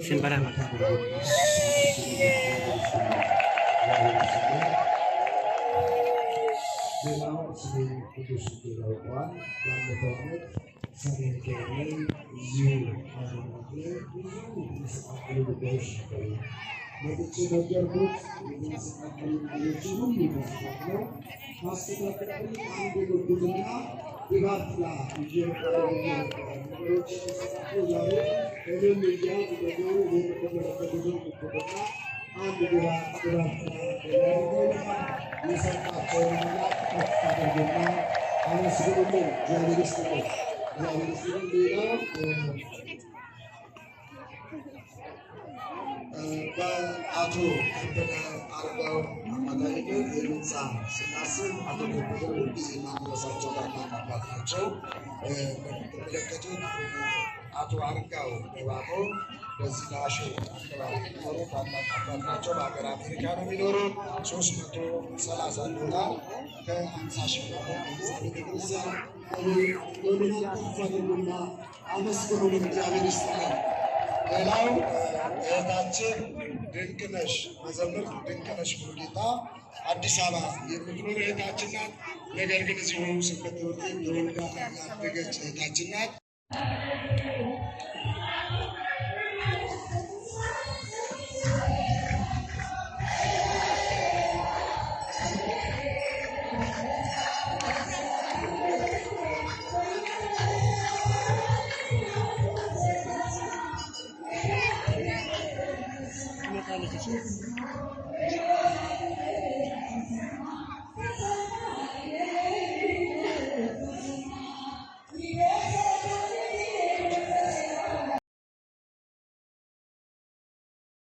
ስንበላ በቃ ሌላው ስሜ ቅዱስ ሚካኤል ያውቀዋል። ባለፈው ዓመት ሰሜን ሚካኤል ላይ እዚሁ አገራት ላይ ብዙ የተመሰቃቀሉ ጉዳዮች ነበሩ። መጥቼ ነገርኩት። የተመሰቃቀሉ ነገሮችን ሁሉ ተስተካክለው ማስተካከል አንድ የጎዱትና ድባብ ጥላ ይዤ እመጣለሁ ብዬ ነበረ። ነገሮች ተስተካክለው ዛሬ እልል እያልኩ ደግሞ የተመለከቱትን ምልክትና አንድ ድባብ ጥላ ያደርገውልናል። የሰጣቸውን አምላክ ከፍ አድርጉና አመስግኑልን። እግዚአብሔር ይስጥልን። እግዚአብሔር ይስጥልን። ሌላው በአቶ ከበደ አርጋው አማካኝነት የህንፃ ስናስብ አቶ ከበደ ሁልጊዜ የማንረሳቸው ታላቅ አባት ናቸው። እንደምትመለከቱት አቶ አርጋው ደባቦ በዚህ በአሾ አካባቢ የሚኖሩ ታላቅ አባት ናቸው። በሀገር አሜሪካ ነው የሚኖሩ። 330 ዶላር ከ50 ሺህ ብር ህንፃ ቤተክርስቲያን ከፍ አድርጉና አመስግኑልን። እግዚአብሔር ይስጥልን። ሌላው እህታችን ድንቅነሽ መዘምር ድንቅነሽ ሙሉጌታ አዲስ አበባ የምትኖር እህታችን ናት። ነገር ግን እዚሁ ሰንበት ትምህርት ቤት ተወልዳ ያደገች እህታችን ናት። ትመጣለች።